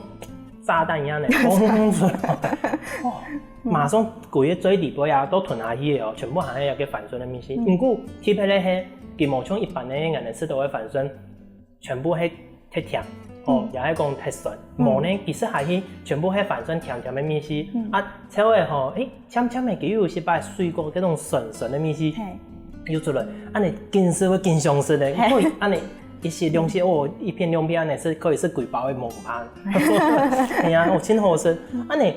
炸彈一樣个，嘣出來。哦，馬上歸个嘴裡背啊，都吞下去个哦，全部還係該番檨个味緒。嗯。毋過特別个係，佢無像一般个𠊎等食到个番檨，全部係忒甜，哦，嗯。也係講忒酸。嗯。無呢，佢食下去，全部係番檨甜甜个味緒。嗯。啊，噍个吼，誒， 甜甜个，佢又有一擺水果該種酸酸个味緒，係。又出來，恁樣緊食會緊想食个，係。可以恁樣一食兩食，哦，一片兩片恁樣食，可以食幾包个蒙盤。係啊，哦，真好食。恁樣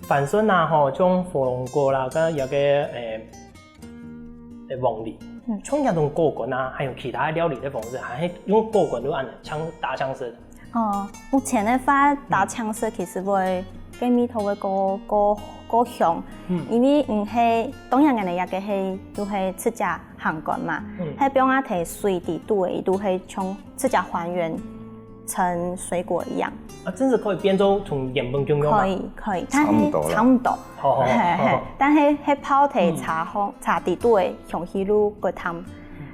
番檨啊，吼，像火龍果啦，跟該个，誒，誒，黃梨，嗯。像這種果乾啊，還有其他料理个方式，還係用果乾就恁樣，像打像食。 哦，目前个話，打像食其實會，該味道會較，較，較香。嗯。因為毋係，當然𠊎等這个係，就係自家烘乾嘛。嗯。係放啊在水底肚个，就係像自家還原成水果一樣。啊，真係可以變做同原本共樣嘛？可以，可以，但係差毋多啦。差毋多。好，好，好，係，係，好。但係，係泡在茶，嗯。茶底肚个香氣就較淡。嗯。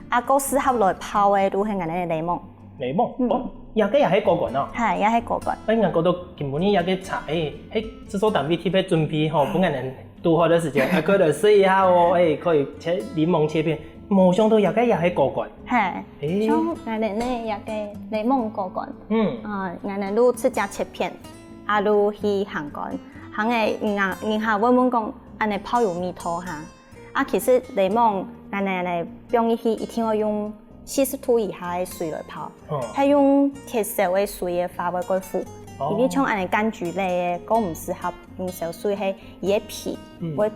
啊，較適合來泡个就係𠊎等个檸檬。 檸檬，嗯。哦，這个也係果乾哦。係，也係果乾。哎，𠊎覺得今晡日這个茶，哎，係製作單位特別準備吼，分𠊎等堵好个時間，啊，過來試一下哦，哎，可以切檸檬切片，無想到這个也係果乾。係，哎。像𠊎等呢，這个檸檬果乾，嗯。啊，𠊎等就直接切片，啊，就去烘乾，烘个人家，人家會問講，恁樣泡有味道哈？ 啊，其實檸檬，𠊎等呢放入去一定愛用四十度以下个水來泡，哦。係用忒燒个水个話會較苦，哦。因為像恁樣柑橘類个，較毋適合用燒水，係佢个皮，嗯。會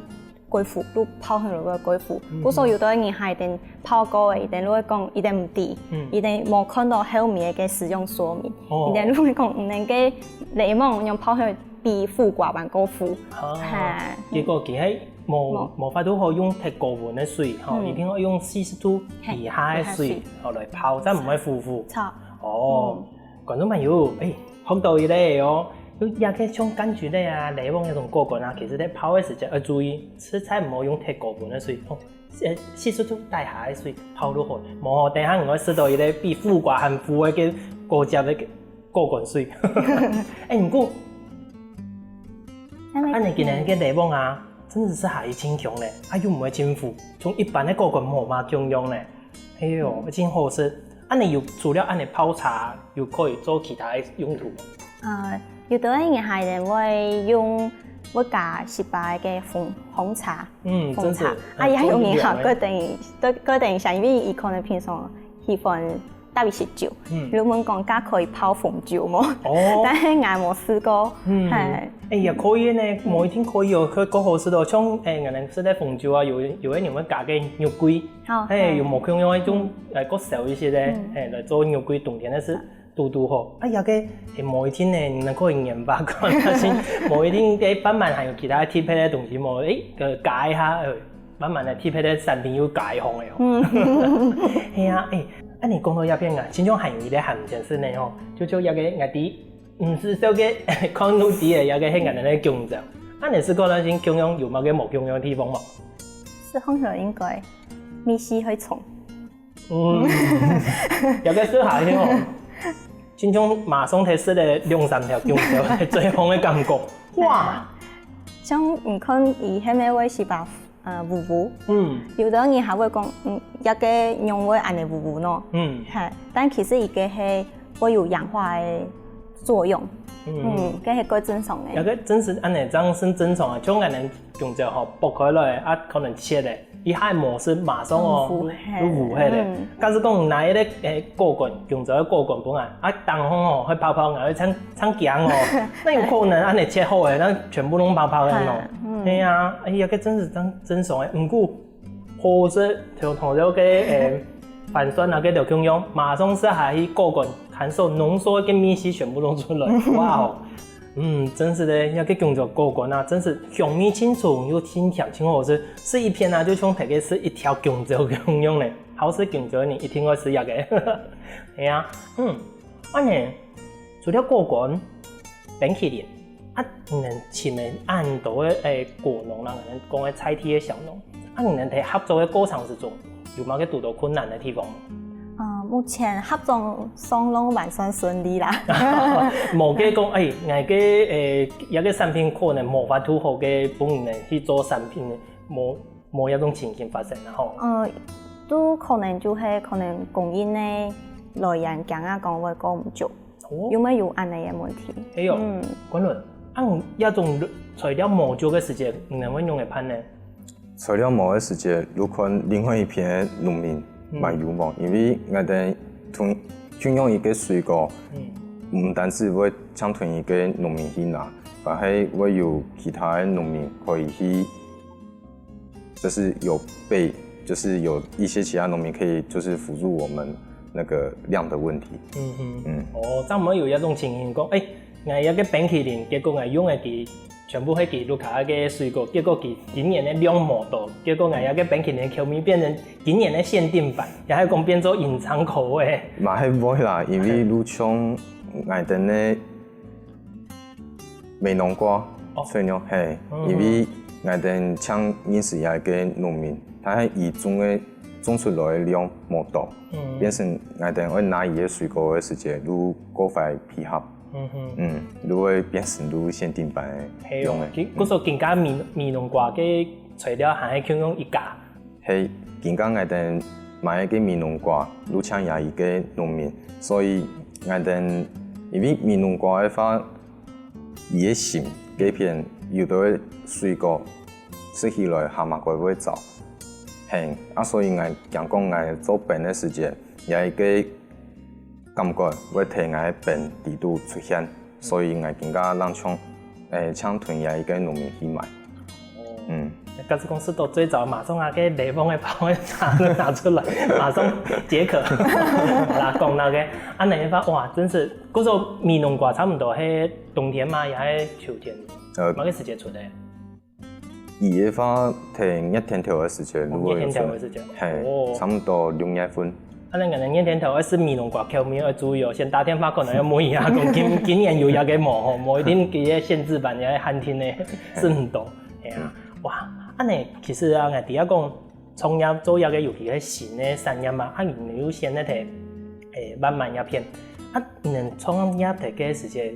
過苦，就泡起來个過苦。嗯哼。故所有兜人還等泡過个，佢等就會講，佢等毋知，嗯。佢等無看到後面个使用說明，哦。佢等就會講，嗯，該檸檬用泡起來比苦瓜還過苦。啊，嘿。結果佢係無，無。無法度好用忒高溫个水，吼，嗯。一定要用四十度以下个水，嘿，以下水。吼，來泡，正毋會苦苦。著。哦。嗯。 觀眾朋友，欸，學到一个哦，就這个像柑橘類啊、檸檬該種果乾啊，其實在泡个時節要注意，實在毋好用忒高溫个水，哦，呃，四十度底下个水泡就好，無等下你會食到一个比苦瓜還苦个該果汁个果乾水。欸，毋過，恁樣今年个檸檬啊，真係係還盡香咧，啊又毋會盡苦，同一般个果乾無麼共樣咧。 哎喲，真好食。恁樣有，除了恁樣泡茶，有可以做其他个用途無？呃，有兜人還會用，會加一把个紅，紅茶，嗯，紅茶。真是，啊，也有人哈，哎，做飲料个。過等，過，過等一下，因為佢可能平常喜歡搭一些酒，嗯。有人講，該可以泡紅酒無？哦。但係𠊎無試過，嗯。嘿。哎，也可以呢，無一定可以哦，可，可好食哦。像，哎，𠊎等食个紅酒啊，有，有个人會加个肉桂， 哦，嘿，嘿。有無共樣个種，嗯。呃，較燒一息个，嗯。嘿，來做肉桂冬天个時，堵堵好。啊，這个，嘿，無一定呢，你等可以研發看，但是無一定，哎，慢慢還有其他特別个東西無？哎，呃，加一下，呃，慢慢个特別个產品又加一項个哦。嗯。嘿啊，哎，啊，你講到這片啊，親像還有一个還毋曾食呢吼，就，就這个𠊎知，毋係燒个，看路底个這个，係𠊎等个弓蕉。啊，你食過咱先共樣有麼个無共樣个地方無？食起來應該味緒會重。 嗯，有个時候吼，親像馬上忒食了兩三條弓蕉，最紅个感覺，哇！像你看，佢後面會係把，呃，烏烏。嗯。有兜人還會講，嗯，這个仰會恁樣烏烏呢？嗯。嘿，但其實佢个係會有氧化个作用。嗯。嗯，該係較正常个。這个真係恁樣，正係正常啊，像𠊎等弓蕉吼，剝開來啊，可能切个， 佢還無食馬上哦，嗯，烏黑。就烏黑咧。嗯。假使講拿一个，誒，果乾，弓蕉个果乾分𠊎，啊，當紅哦，去泡泡，𠊎會嗆，嗆驚哦。哪有可能恁樣切好个，該全部攏泡泡个喏。嗯。係啊，哎呀，該真係正，正常个。毋過，好食，像頭先个，誒，番薯啊，該條共樣，馬上食下去果乾，含所濃縮个味緒全部攏出來。哇哦！ 嗯，真係个，這个弓蕉果乾啊，真係香味盡重又盡甜，盡好食。食一片啊，就像大家食一條弓蕉共樣呢。好食弓蕉个人一定愛食這个。係啊，嗯，恁樣，除了果乾、冰淇淋，啊，你等尋个恁多个，誒，果農啦，𠊎等講个在地个小農，啊，你等在合作个過程之中，有麼个堵到困難个地方？ 呃，目前合作上攏還算順利啦。無个講，哎，𠊎个，誒，這个產品可能無法度好个分人去做產品，無，無這種情形發生啊吼。呃，都可能就係可能供應个來源驚啊講會過毋足，哦。有無有恁樣个問題？哎喲，嗯。冠倫，啊，這種材料無足个時節，你等會仰般辦呢？ 材料無个時節，就看另外一片个農民，嗯。還有無，因為𠊎等同，同樣一个水果，嗯。毋單止會淨同一个農民去拿，還係會有其他个農民可以去，就是有被，就是有一些其他農民可以就是輔助我們那個量的問題。嗯哼。嗯。哦，正毋會有這種情形講，哎， 𠊎這个冰淇淋，結果𠊎用个佢全部係佢屋下个水果，結果佢今年个量無到，結果𠊎這个冰淇淋口味變成今年个限定版，也係講變做隱藏口味。嘛係會啦，因為就像𠊎等个美濃瓜，哦。吹牛，嘿，嗯哼。因為𠊎等像認識一个農民，佢係以種个，種出來个量無到，嗯。變成𠊎等愛拿佢个水果个時節，就過快配合。 嗯哼。嗯，就會變成就限定版个樣个。係哦，其，故所今下美，美濃瓜个材料還係共樣一家。係，今下𠊎等買个美濃瓜，就淨有一个農民，所以𠊎等，因為美濃瓜个話，佢个心，該片有个水果，食起來還蠻會走。係，啊，所以𠊎講講𠊎做冰个時節，有一个 感覺會在𠊎个冰底肚出現。所以𠊎今下正像，誒，正同這一個農民去買。嗯。假使講食到最早，馬上啊，該冷凍个泡麵拿，拿出來，馬上解渴。好啦，講到該，恁樣个話，哇，真是，故所美濃瓜差毋多係冬天嘛，也係秋天，呃，麼个時節出个？ 佢个話，在熱天頭个時節，哦，如果有分，熱天頭个時節。係，哦。差毋多六月份。恁樣𠊎等熱天頭愛食美濃瓜，口味愛注意哦，先打電話可能愛問一下，講今，今年有這个無吼，無一定佢个限制版，也限定个，係毋多。係啊，哇，恁樣其實啊，𠊎知影講，創業做這个尤其係新个產業嘛，啊，你又選擇在，誒，萬巒這片，啊，你等創業在該時節，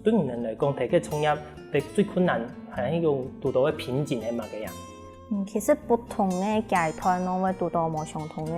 對你等來講，在該創業 个最困難，還有堵到个瓶頸係麼个啊？嗯，其實不同个階段攏會堵到無相同个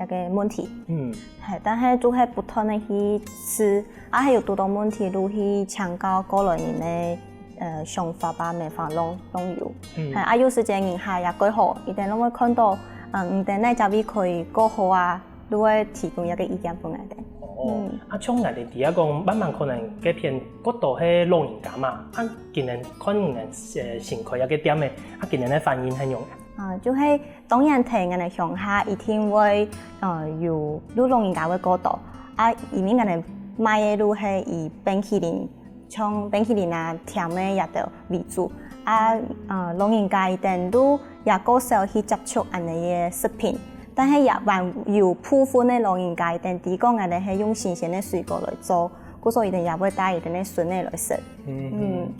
一个問題。嗯。係，但係就係不斷个去試，啊，還有堵到問題，就去請教過來人个，呃，想法啊、辦法攏，攏有。嗯。係，啊，有時節人客也過好，佢等攏會看到，嗯，你等哪隻位可以過好啊， 就會提供一个意見分𠊎等。哦，嗯。啊，像𠊎等知影講，萬巒可能該片較多係老人家嘛，啊，佢等看你等，呃，新開一个店个，啊，佢等个反應係仰般？啊，就係當然在𠊎等鄉下一定會，呃，有，有老人家會較多，啊，因為𠊎等賣个就係以冰淇淋 像冰淇淋啊、甜个這兜為主。啊，呃，老人家佢等就也較少去接觸恁樣个食品，但係也還有部分个老人家佢等知講𠊎等係用新鮮个水果來做，故所佢等也會帶佢等个孫仔來食。嗯。嗯。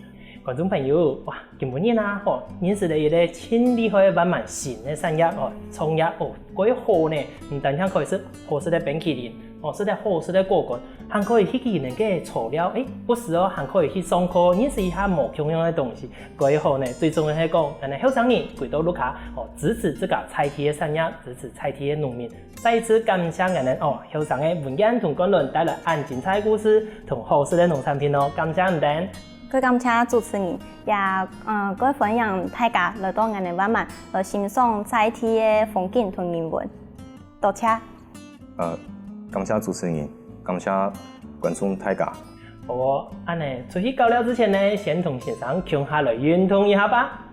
觀眾朋友，哇，今晡日啊，吼，認識了一个盡厲害个萬巒新个產業哦，創業哦，蓋好呢！毋單淨可以食好食个冰淇淋， 哦，食得好食个果乾，還可以去佢等个草料，誒，不時哦，還可以去上課，認識一下無共樣个東西，蓋好呢。最重要係講，𠊎等後生人歸到屋下，哦，支持自家在地个產業，支持在地个農民。再一次感謝𠊎等，哦，後生个文燕同冠倫帶來恁精彩个故事，同好食个農產品哦，感謝你等。蓋感謝主持人，也，嗯，蓋歡迎大家來到𠊎等萬巒，來欣賞在地个風景同人文。多謝。 呃，感謝主持人，感謝觀眾大家。好哦，恁樣出去搞尞之前呢，先同先生共下來運動一下吧。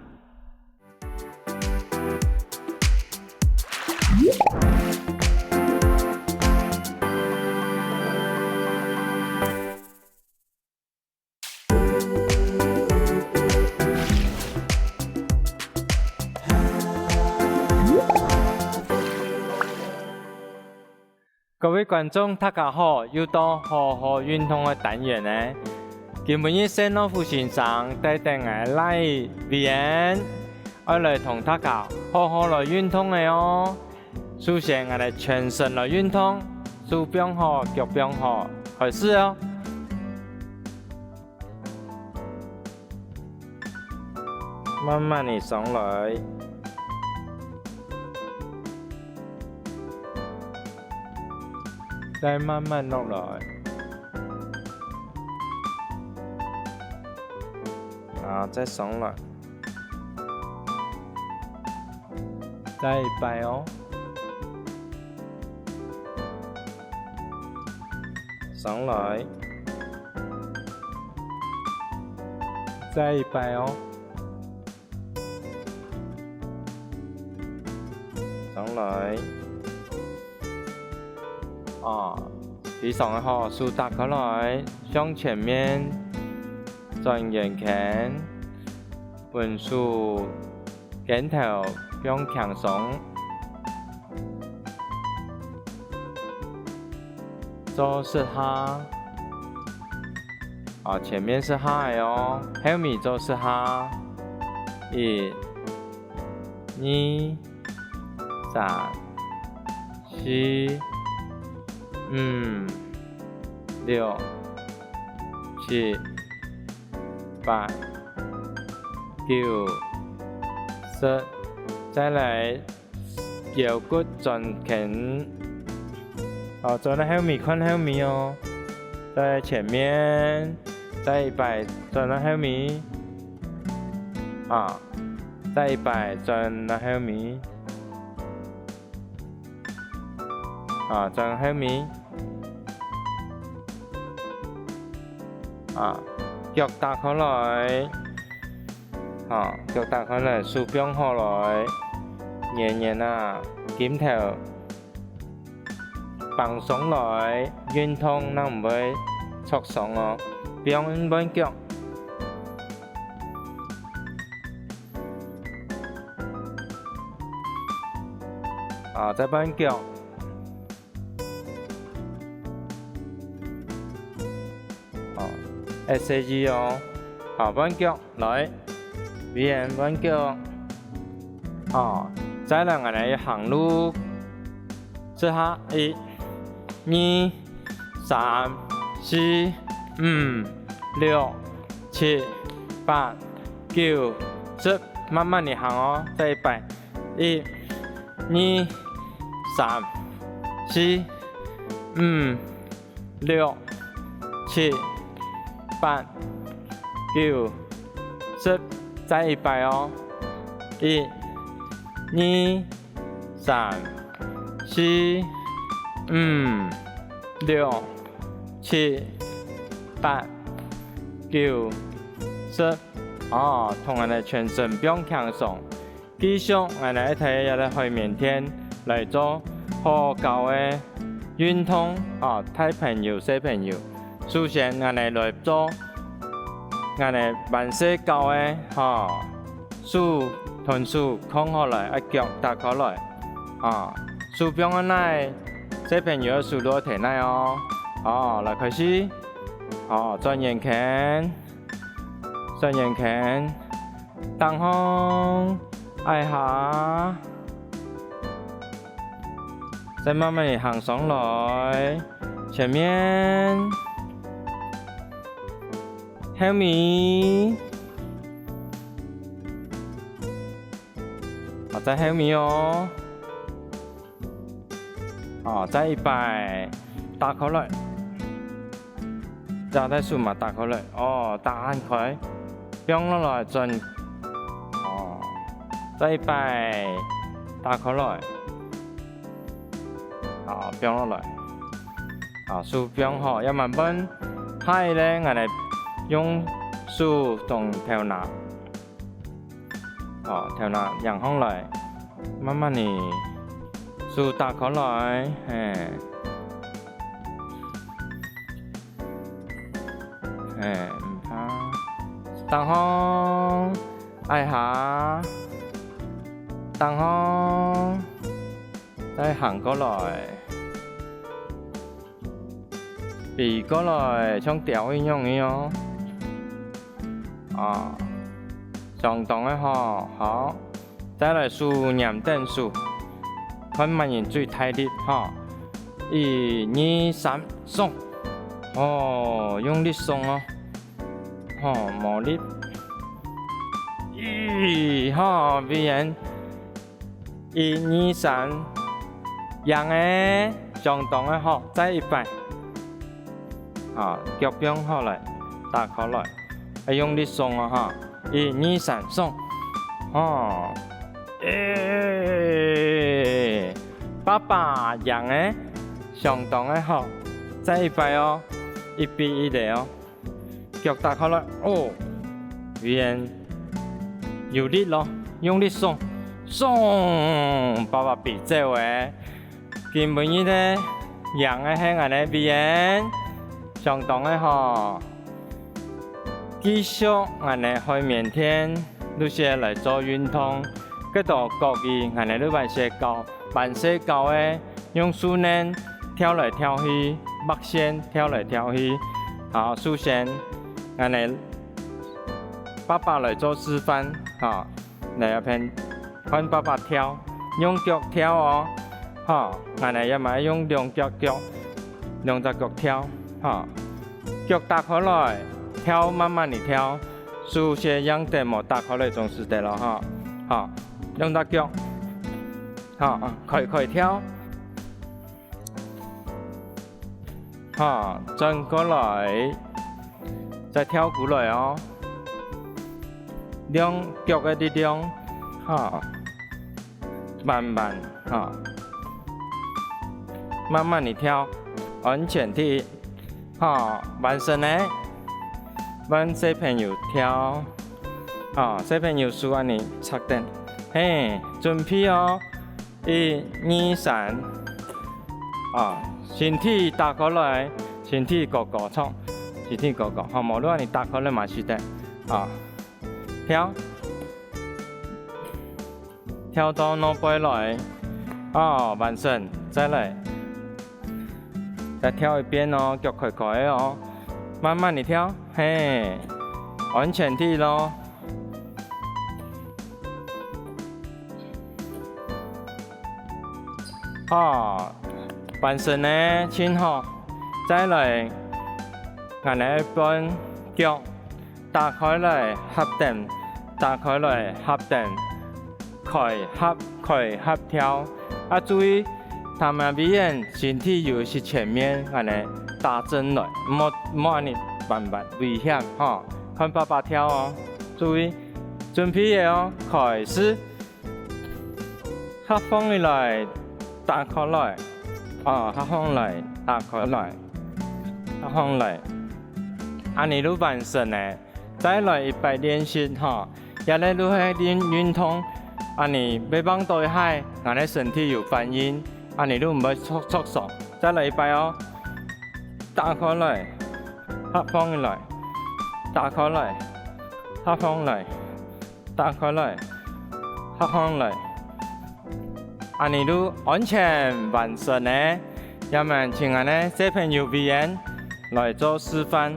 各位觀眾，大家好！又到好好運動个單元了。今晡日謝諾夫先生帶等𠊎倈仔Vian，愛來同大家好好來運動个哦。 首先，𠊎兜全身來運動，手放好，腳放好，開始哦！慢慢仔上來，再慢慢落來，啊，再上來。 再一擺哦。上來。再一擺哦。上來。啊，非常个好，手打開來，向前面，轉圓圈，分手 肩頭放輕鬆，做十下。啊，前面十下仔哦，後尾做十下。一、二、三、四、五、六、七、 八、九、十，再來腰骨轉圈。好，轉到後面，看後面哦。再前面，再一擺，轉到後面。啊，再一擺，轉到後面。 啊，轉後面。啊，腳打開來，好，腳打開來，手放好來，圓圓啊，金頭放鬆來，運動正毋會著傷哦。放換腳，啊，再換腳。 哦，S A G哦。好，換腳，來，Vian換腳。哦，再來，𠊎來行路。這下，一、二、三、四、五、六、七、八、九、十，慢慢地行哦，再一擺。一、二、三、四、五、 六、七、八、九、十，再一擺哦。一、二、三、四、五、六、七、八、九、十。哦，同𠊎等全身放輕鬆。 繼續，𠊎等一齊也來海綿墊來做好搞个運動，哦，大朋友、細朋友。首先，𠊎等來做，𠊎等還細搞个，吼，手同手囥好來，啊，腳打開來，啊，手放恁仔，細朋友个手都愛提來哦。哦，來開始，哦，轉圓圈。 轉圓圈，頂項，挨下，再慢慢地行上來，前面，後面，啊，再後面哦。 哦，再一擺，打開來。這隻手嘛打開來，哦，打恁開，放落來轉。哦，再一擺，打開來。好，放落來。好，手放好，也慢慢，下一個，𠊎來用手同頭那。 哦，頭那仰項來，慢慢地，手打開來，嘿。嘿，毋怕。頂項，挨下，頂項，再行過來。 飛過來，像鳥一樣个哦。啊，相當个吼，好。再來手黏等手，看麼人最大力吼。一、二、三，送！哦，用力送哦。吼，無力。咦，吼，Vian。 一、二、三，贏欸，相當个好，再一擺。啊，腳放好來，打開來，愛用力送哦哈！一、二、三，送！吼，欸，爸爸贏欸，相當个好，再一擺哦，一比一个哦。 腳打開來，哦，Vian有力咯，用力送，送，爸爸飛走欸。今晡日个贏个係𠊎个Vian，相當个好。繼續𠊎个海綿墊，陸續來做運動，這兜各位𠊎个陸板鞋高。 還細搞个，用樹奶跳來跳去，畫線跳來跳去。好，首先，𠊎等爸爸來做示範，吼，來這片，看爸爸跳，用腳跳哦，吼，𠊎等也嘛用兩隻腳，兩隻腳跳，吼，腳打開來，跳慢慢地跳，手先用等無打開來總使得咯，吼，好，兩隻腳。 好，開開跳。好，轉過來，再跳過來哦。兩腳个力量，好，慢慢，好，慢慢地跳，安全第一。好，完成了。分細朋友跳。哦，細朋友手恁呢插等。嘿，準備哦，一、二、三。哦，身體打開來，身體高高，著，身體高高，好，無論你打開來嘛係得。哦，跳。 跳到外背來。哦，完成，再來。再跳一遍哦，腳開開个哦，慢慢地跳，嘿，安全第一咯。哦，完成呢，真好。再來，𠊎來一半腳 打開來合等，打開來合等，開合，開合跳。啊，注意，他們表演身體有一些前面，恁呢打正來，莫，莫恁呢慢慢危險，吼。看爸爸跳哦，注意，準備个哦，開始。 合放起來，打開來。哦，合放來，打開來，合放來。恁呢就完成了。再來一擺練習吼，這個就係練運動，恁呢會放到一下，𠊎个身體有反應，恁呢就毋會著，著傷。再來一擺哦，打開來，合放起來，打開來，合放來。 打開來，合放來。恁呢就安全完成了。這下請恁呢小朋友表演來做示範。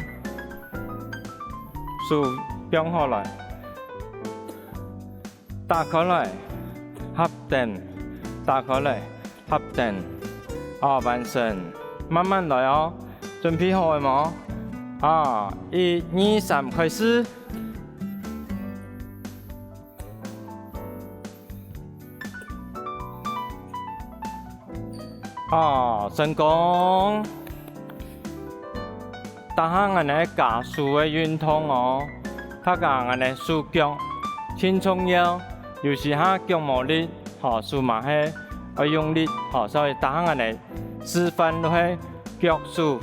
手放好來，打開來，合等，打開來， 合等。哦，完成。慢慢來哦。準備好了無？啊，一、二、三，開始。哦，成功！ 逐下𠊎等个跤手个運動哦，大家𠊎等个手腳盡重要，有時下腳無力，吼，手嘛係愛用力，吼，所以逐下𠊎等示範就係腳手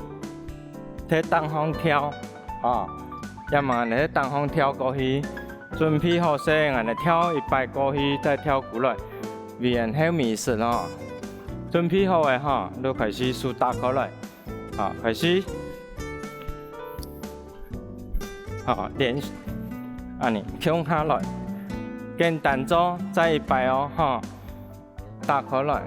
在頂項跳，吼，也嘛𠊎等在頂項跳過去，準備好勢，𠊎等跳一擺過去，再跳過來，為人後面食哦。準備好了吼，就開始手打開來。 好，開始。好，連，恁呢，共下來。簡單做，再一擺哦，吼。打開來。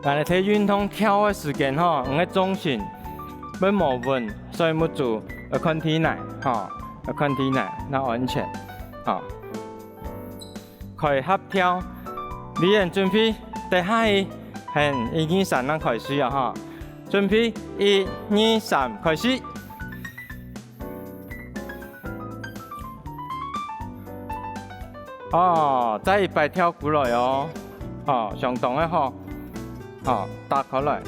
𠊎等在運動跳个時間吼，你个重心會無穩，所以目珠愛看地泥，吼，愛看地泥，較安全，吼。 開合跳。李遠準備，跌下去，係，一、二、三，正開始啊，吼。準備，一、二、三，開始。哦，再一擺跳過來哦。哦，相當个好。哦，打開來。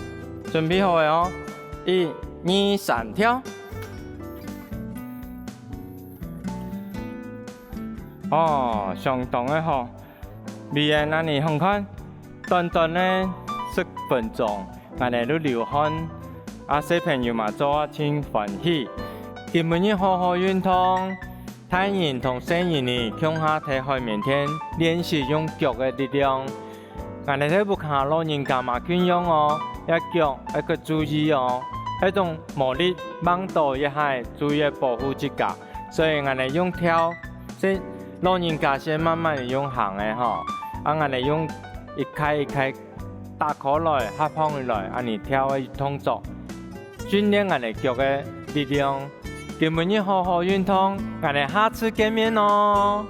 準備好了哦。一、二、三，跳。 哦，相當个好。美恩恁呢好看，短短个十分鐘，𠊎等就流汗，啊，小朋友嘛做啊盡歡喜。今晡日好好運動，大人同細人仔共下在海綿墊練習用腳个力量。 𠊎等在屋下老人家嘛共樣哦，這腳愛較注意哦，該種無力吂著一下，注意保護自家。所以𠊎等用跳，這老人家先慢慢用行个吼，啊，𠊎等用一開一開打開來、合放起來，恁呢跳个動作，訓練𠊎等腳个力量。今晡日好好運動，𠊎等下次見面哦！